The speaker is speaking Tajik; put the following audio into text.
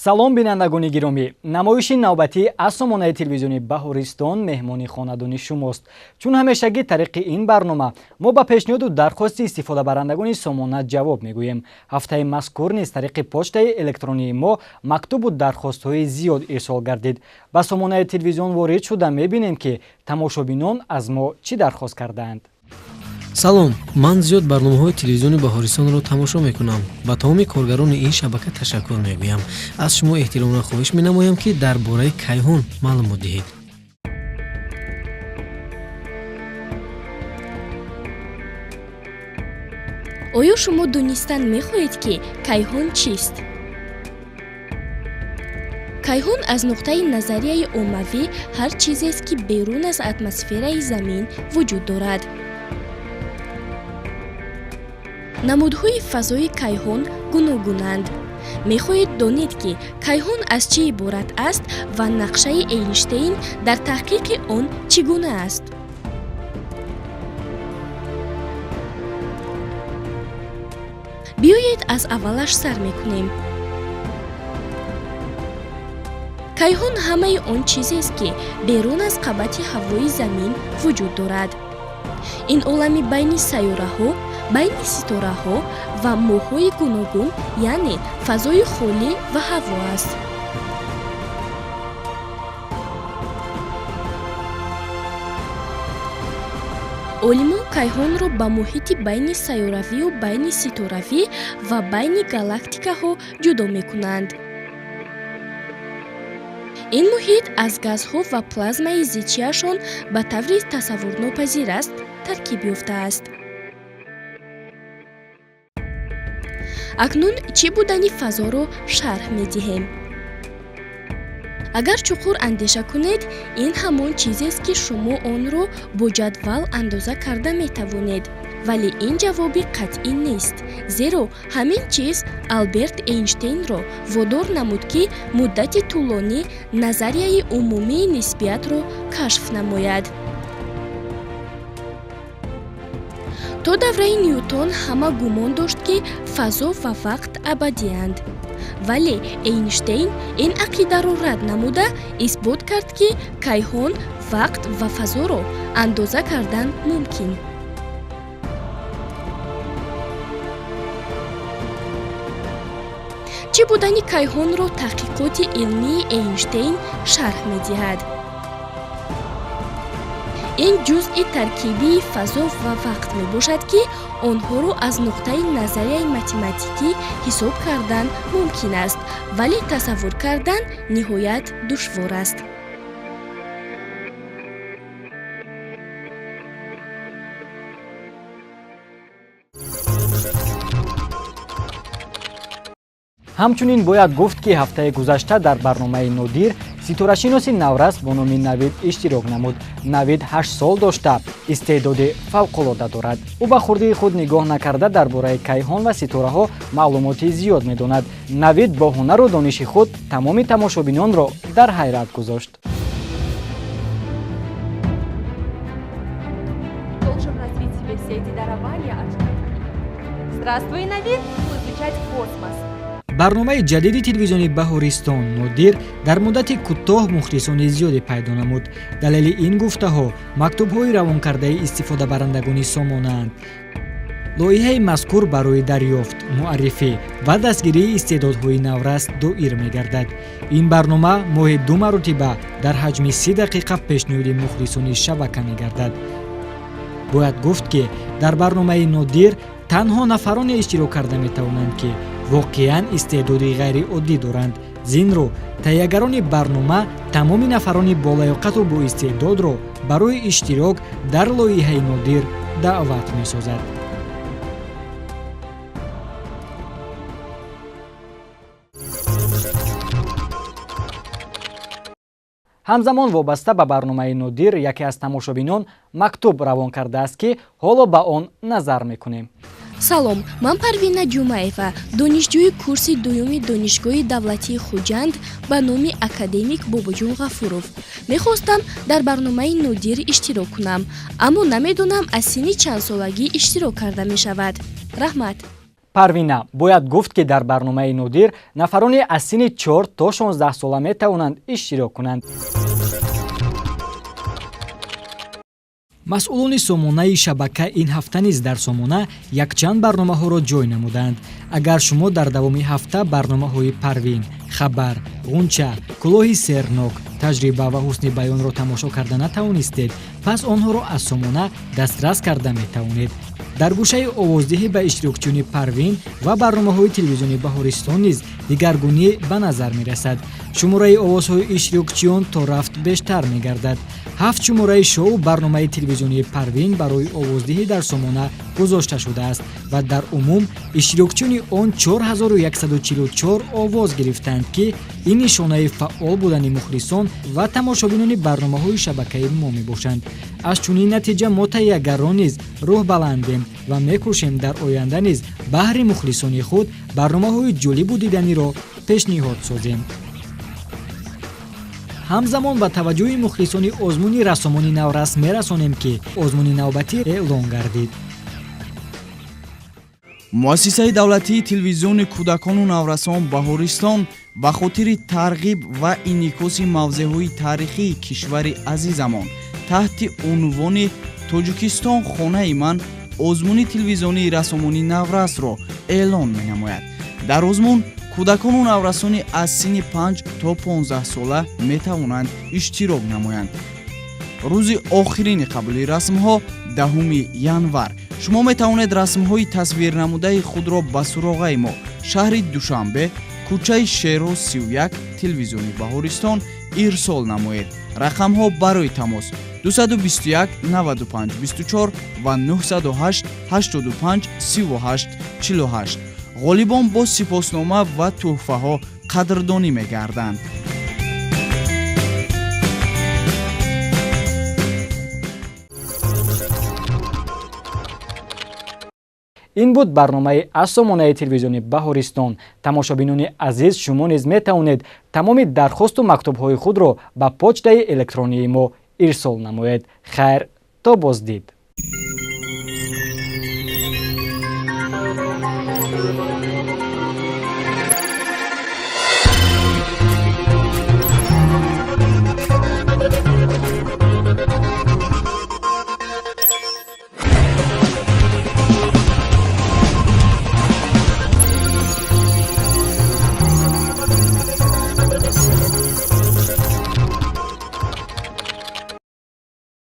Салом, бинандагони гиромӣ! Намоиши навбатӣ аз сомонаи телевизиони Баҳористон меҳмони хонадони шумост. Чун ҳамешагӣ, тариқи ин барнома мо ба пешниҳоду дархости истифодабарандагони сомона ҷавоб мегӯем. Ҳафтаи мазкур низ тариқи почтаи электронии мо мактубу дархостҳои зиёд ирсол гардид. Ба сомонаи телевизион ворид шуда мебинем, ки тамошобинон аз мо чӣ дархост кардаанд. Салом, ман зиёд барномаҳои телевизиони Баҳористонро тамошо мекунам. Ба тамоми коргарони ин шабака ташаккур мегӯям. Аз шумо эҳтиромона хоҳиш менамоям, ки дар бораи кайҳон маълумот диҳед. Оё шумо донистан мехоҳед, ки кайҳон чист? Кайҳон аз нуқтаи назарияи оммавӣ ҳар чизест, ки берун аз атмосфераи Замин вуҷуд дорад. Намудҳои фазои кайҳон гуногунанд. Мехоҳед донед, ки кайҳон аз чӣ иборат аст ва нақшаи Эйнштейн дар таҳқиқи он чӣ гуна аст? Биёед, аз аввалаш сар мекунем. Кайҳон ҳамаи он чизест, ки берун аз қабати ҳавои Замин вуҷуд дорад. Ин олами байни сайёраҳо, байни ситораҳо ва моҳҳои гуногун, яъне фазои холӣ ва ҳаво аст. Олимон кайҳонро ба муҳити байни сайёравию байни ситоравӣ ва байни галактикаҳо ҷудо мекунанд. Ин муҳит аз газҳо ва плазмаи зичиашон ба таври тасаввурнопазир аст таркиб ёфтааст. Акнун чӣ будани фазоро шарҳ медиҳем. Агар чуқур андеша кунед, ин ҳамон чизест, ки шумо онро бо ҷадвал андоза карда метавонед, вале ин ҷавоби қатъӣ нест, зеро ҳамин чиз Алберт Эйнштейнро водор намуд, ки муддати тӯлонӣ назарияи умумии нисбиятро кашф намояд. То давраи Ньютон ҳама гумон дошт, ки фазо ва вақт абадиянд, вале Эйнштейн ин ақидаро рад намуда, исбот кард, ки кайҳон, вақт ва фазоро андоза кардан мумкин. Чӣ будани кайҳонро таҳқиқоти илмии Эйнштейн шарҳ медиҳад. Ин ҷузъи таркибии фазо ва вақт мебошад, ки онҳоро аз нуқтаи назарияи математикӣ ҳисоб кардан мумкин аст, вале тасаввур кардан ниҳоят душвор аст. Ҳамчунин бояд гуфт, ки ҳафтаи гузашта дар барномаи Нодир ситорашиноси наврас бо номи Навид иштирок намуд. Навид 8 сол дошта, истеъдоди фавқулода дорад. Ӯ ба хурдии худ нигоҳ накарда, дар бораи кайҳон ва ситораҳо маълумоти зиёд медонад. Навид бо ҳунару дониши худ тамоми тамошобинонро дар ҳайрат гузошт. Должен развить в себе все эти дарования. Здравствуй, Навид! Изучать космос. Барномаи ҷадиди телевизиони Баҳористон Нодир дар муддати кӯтоҳ мухлисони зиёде пайдо намуд. Далели ин гуфтаҳо мактубҳои равонкардаи истифодабарандагони сомонаанд. Лоиҳаи мазкур барои дарёфт, муаррифӣ ва дастгирии истеъдодҳои наврас доир мегардад. Ин барнома моҳи ду маротиба дар ҳаҷми 30 дақиқа пешниҳоди мухлисони шабака мегардад. Бояд гуфт, ки дар барномаи Нодир танҳо нафароне иштирок карда метавонанд, ки воқеан истеъдоди ғайриоддӣ доранд. Зинро таҳиягарони барнома тамоми нафарони болаёқату боистеъдодро барои иштирок дар лоиҳаи Нодир даъват месозад. Ҳамзамон, вобаста ба барномаи Нодир яке аз тамошобинон мактуб равон кардааст, ки ҳоло ба он назар мекунем. Салом, ман Парвина Ҷумаева, донишҷӯи курси дуюми Донишгоҳи давлатии Хуҷанд ба номи академик Бобоҷон Ғафуров. Мехостам дар барномаи Нодир иштирок кунам, аммо намедонам, аз синни чандсолагӣ иштирок карда мешавад. Раҳмат. Парвина, бояд гуфт, ки дар барномаи Нодир нафароне аз синни 4 то 16 сола метавонанд иштирок кунанд. Масъулони сомонаи шабака ин ҳафта низ дар сомона якчанд барномаҳоро ҷой намуданд. Агар шумо дар давоми ҳафта барномаҳои Парвин, Хабар, Ғунча, Кулоҳи сернок, Таҷриба ва Ҳусни баёнро тамошо карда натавонистед, пас онҳоро аз сомона дастрас карда метавонед. Дар гӯшаи овоздиҳӣ ба иштирокчиёни Парвин ва барномаҳои телевизиони Баҳористон низ дигаргунӣ ба назар мерасад. Шумораи овозҳои иштирокчиён то рафт бештар мегардад. Ҳафт шумораи шоу барномаи телевизионии Парвин барои овоздиҳӣ дар сомона гузошта шудааст ва дар умум иштирокчиёни он 4144 овоз гирифтанд, ки ин нишонаи фаъол будани мухлисон ва тамошобинони барномаҳои шабакаи мо мебошанд. Аз чунин натиҷа мо таҳиягарон низ рӯҳбаландем ва мекӯшем дар оянда низ баҳри мухлисони худ барномаҳои ҷолибу диданиро пешниҳод созем. Ҳамзамон ба таваҷҷӯҳи мухлисони озмуни рассомони наврас мерасонем, ки озмуни навбатӣ эълон гардид. Муассисаи давлатии телевизиони кӯдакону наврасон Баҳористон ба хотири тарғиб ва инъикоси мавзеъҳои таърихии кишвари азизамон таҳти унвони «Тоҷикистон хонаи ман» озмуни телевизионии рассомонии наврасро эълон менамояд. Дар озмун кӯдакону наврасони аз синни 5 то 15 сола метавонанд иштирок намоянд. Рӯзи охирини қабули расмҳо 10 январ. Шумо метавонед расмҳои тасвирнамудаи худро ба суроғаи мо, шаҳри Душанбе, кӯчаи Шеро, 31, телевизиони Баҳористон ирсол намоед. Рақамҳо барои тамос 221 95 24 ва 908 85 38 48. Ғолибон бо сипоснома ва тӯҳфаҳо қадрдонӣ мегарданд. Ин буд барномаи аз сомонаи телевизиони Баҳористон. Тамошобинони азиз, шумо низ метавонед тамоми дархосту мактубҳои худро ба почтаи электронии мо ирсол намоед. Хайр, то боздид.